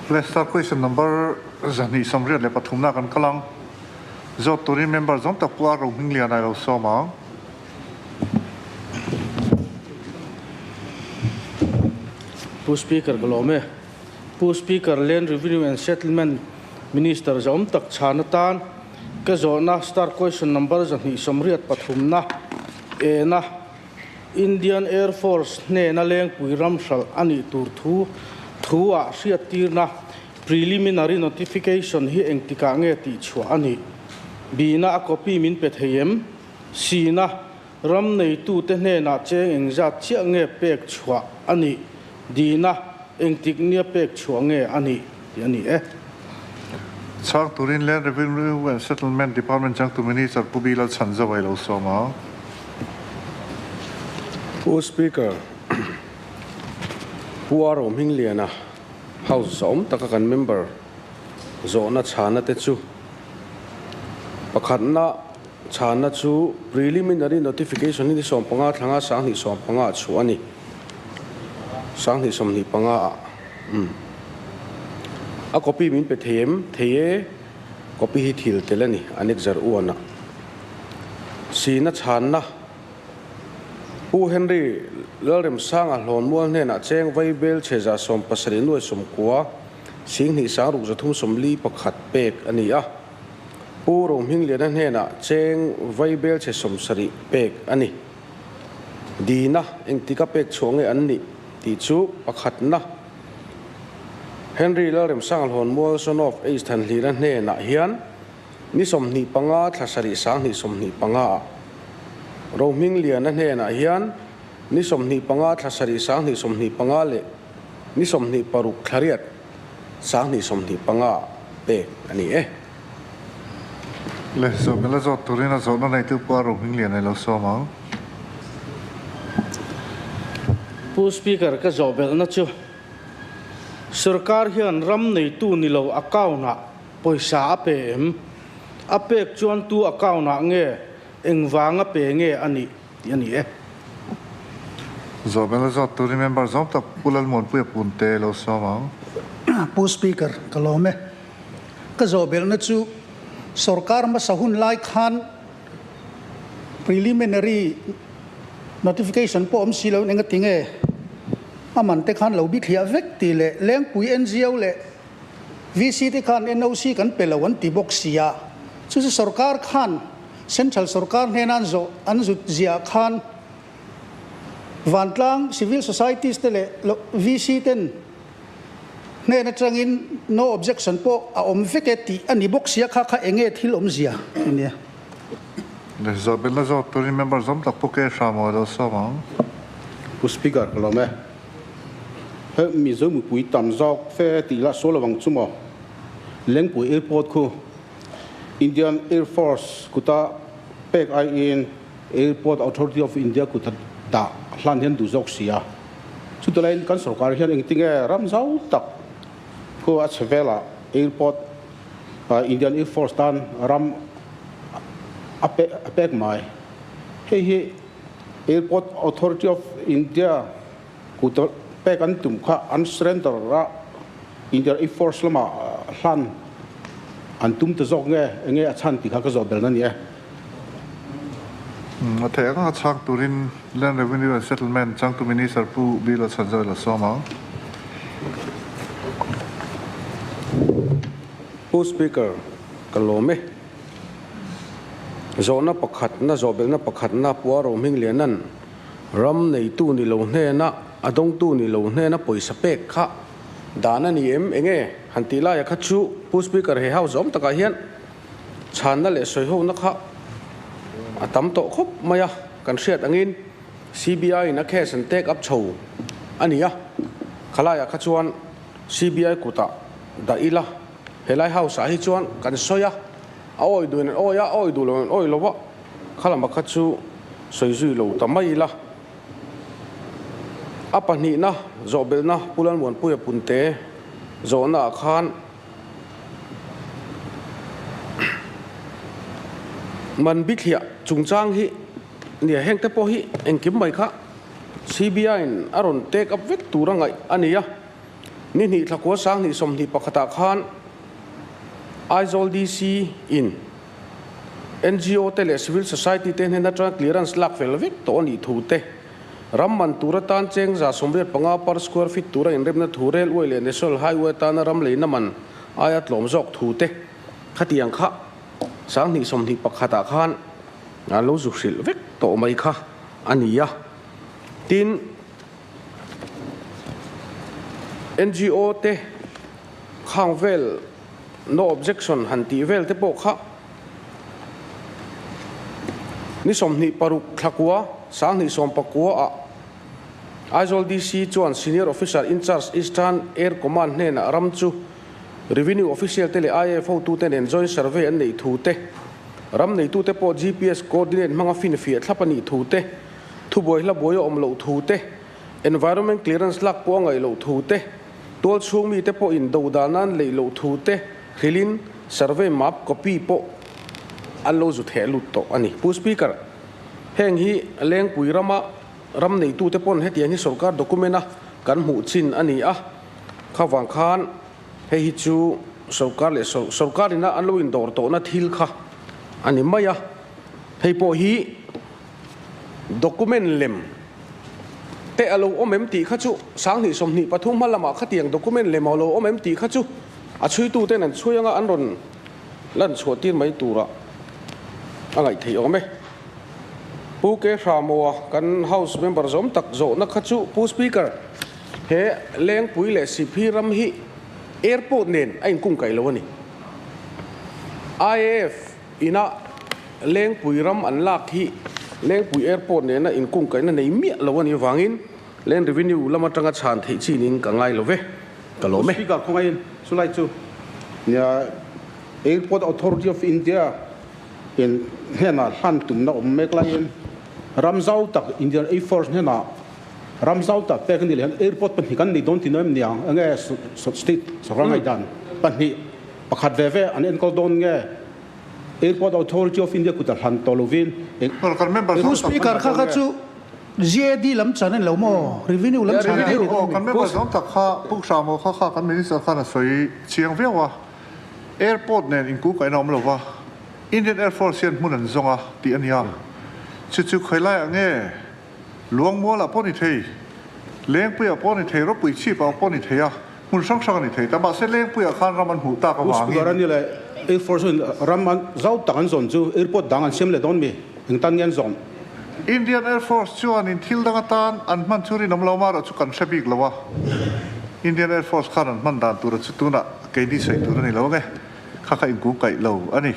Let's start question number 283 na kan kal ang. Zawt turin member zawng tak pawh a ro hming lian ai lo sawm ang. Pu Speaker ka lawm e. Pu Speaker, Land Revenue and Settlement Minister zawm tak chhan atan ka zawhna star question number 283 na ena Indian Air Force hnena lengpui ram hralh a nih tur thu thu ah hriattirna preliminary notification hi engtikah nge tih chhuah a nih? Bina a copy min pe thei em? Sina ram neitute hnenah cheng engzat chiah nge pek chhuah a nih? Dina engtik nia pek chhuah nge a nih? tih a ni e. Chhang turin Land Revenue and Settlement Department changtu Minister Pu Bilal Chhanzauh a lo sawm a. Pu Speaker, Pu Aro Hmingliana House zawm taka kan member zawhna chhana te chu pakhatna chhana chu preliminary notification hi ni 15 thlanga 2015 ah chhuah a ni. 2025 ah. Umm. A copy min pe thei em? Thei e. Copy hi thil tel a ni, Annexure one ah. Sina chhanna Pu Henry Lalremsanga Hlawnmual hnenah cheng Vaibel chheza 70 nuai 90 singhnih sangruk 300 41 pek a ni a. Pu Rohmingliana hnenah cheng Vaibel chhe 70 pek a ni. Dina engtika pek chhuah nge an nih tih chu pakhatna Henry Lalremsanga Hlawnmual son of Ace Thanhlira hnenah hian ni 25 thla sarih 2025 ah Rohmingliana hnenah hian ni 25 thla sarih 2025 leh ni 26 thla riat 2025 ah pek a ni e. Le, zawhmel a zawt turin a zawhna neitu pawh a rohming lian ei lo sawm ang. Pu Speaker, ka zawh belhna chu Sorkar hian ram neitu ni lo account ah pawisa a pe em? A pek chuan tu account ah nge, engvang a pe nge a nih tih a ni e. Zawhmel a zawt turin member zawng tak Pu Lalmuanpuia Punte lo sawm ang. Pu Speaker, ka lawm e. Ka zawh belhna chu sorkar hmasa hun lai khan preliminary notification pawh awm si lo eng a ti nge a man te khan lo bi thliah vek tih leh Lengpui NGO leh VC te khan NOC kan pe lo an ti bawk si a, chu chu sorkar khan central sorkar hnena an zawh an zut ziah khan vantlang civil societies te leh VC ten Hnen atangin no objection pawh a awm vek e tih a ni bawk sia kha kha enge thil awmzia a nia. Lehzawhbelna zawk turin member zawm tak pawh ke hram aw lo sawm ang. Pu Speaker ka lawm e. He Mizo mipui tam zawk fe tih lah sual lovang chu maw? Lengpui Airport khu Indian Air Force kuta pek aiin Airport Authority of India kuta dah hlan hian duh zawk si a. Chutulaiin kan sorkar hian engtinge ram zau tak khu a chhe velah airport Indian Air Force tan ram a pek mai. Hei hi Airport Authority of India kut pek an tum kha an surrender a Indian Air Force lamah hlan an tum ta zawk nge enge a chhan tih kha ka zawh belna a ni e. A theih anga chhang turin Land Revenue and Settlement changtu Minister Pu Bill a chhan zawh ila sawm ang. Pu Speaker, ka lawm e. Zawhna pakhatna, zawhbelhna pakhatna Pu Aro Hminglianan ram neitu ni lo hnena, a dawngtu ni lo hnena pawisa pek kha dan a ni em? Enge han tih laia kha chu Pu Speaker he house awm takah hian Chhanna leh sawihona kha a tam tawh khawp mai a, kan hriat angin CBI in a case an take up chho a ni a, khalaiah kha chuan CBI kutah dah ila, helai house ah hi chuan kan sawi a, a awi duhin an awi a, a awi duh loin an awi lo a, khalama kha chu sawi zui lo ta mai ila. A pahnihna zawhbelhna Pu Lalmuanpuia Punte zawhnaah khan Man bithliah chungchang hi nia heng te pawh hi engkim mai kha CBI in a rawn take up vek tur a ngaih a ni a. Ni hnih thlakua 2021 ah khan Aizawl DC in NGO te leh Civil Society te hnen atanga clearance lak fel vek tawh a nih thu te, ram man tur atan cheng 85 per square feet tura inremna thu railway leh National Highway atana ram leina man aia tlawm zawk thu te khatiang kha 2021 ah khan an lo zu hrilh vek tawh mai kha a ni a. Tin, NGO te khang vel no objection han tih vel te pawh kha ni 26 thlakua 2019 ah Aizawl DC chuan Senior Officer in Charge Eastern Air Command hnenah ram chu Revenue Official te leh IAF hotute nen joint survey an neih thu te, ram neitute pawh GPS coordinate hmanga finfiah thlap a nih thu te, Thubuai hla buai a awm loh thu te, environment clearance lak pawh a ngaih loh thu te, tual chhung mite pawhin do dan an leih loh thu te hrilhin survey map copy pawh an lo zu theh lut tawh a ni. Pu Speaker, heng hi Lengpui rama ram neitute pawn hetiang hi sorkar document a kan hmuh chin a ni a, khavang khan hei hi chu sorkar leh sorkar ina an lo indawr tawhna thil kha a ni mai a, hei pawh hi Document lem te a lo awm em tih kha chu 2023 hma lamah khatiang document lem a lo awm em tih kha chu a chhuituten an chhui anga an rawn lan chhuah tir mai turah a ngaih theih awm e. Pu Ke Hramoa kan House member zawm tak zawhna kha chu Pu Speaker, he Lengpui leh Siphi ram hi airport nen a inkungkaih lo a ni. IAF ina Lengpui ram an lak hi Lengpui Airport nena inkungkaihna nei miah lo a nih avangin Land Revenue lam atanga chhan theih chinin ka ngai lo ve, ka lawm e. Speaker khawngaiin chulai chu nia Airport Authority of India in hnenah hlan tumna awm mek laiin ram zau tak Indian Air Force hnenah ram zau tak pek a ni leh hian airport pahnih kan nei dawn tih em niang enge state sorkar ngaihdan pahnih pakhat ve ve an enkawl dawn nge Airport Authority of India kut a hlan tawh lovin eng Kan member Pu Speaker kha kha chu GAD lam chan a ni lo maw? Revenue lam chan a ni Aw, kan member zawng tak kha Pu Hramo kha kha kan Minister khan a sawi chiang viau a, Airport nen inkukah in a awm lo va, Indian Air Force hian hmun an zawng a tih a nia. Chu chu khawi laiah nge Luangmualah pawh a ni thei, Lengpuiah pawh a ni thei, Ropui chhipah pawh a ni thei a, hmun hrang hrang a ni thei ta. Mahse Lengpuiah khan ram an hmuh tak avangin. Pu Speaker a ni le, Air Force in ram an zau tak an zawn chu airport dang an siam leh dawn mi? Eng tan nge an zawn? Indian Air Force chuan in thil dang atan an hman chu rinawm lo marawh chu kan hre bik lo a, Indian Air Force khan an hman dan tura chu tunah keini sawi tur a ni lo ange, kha kha inkungkaih lo a ni.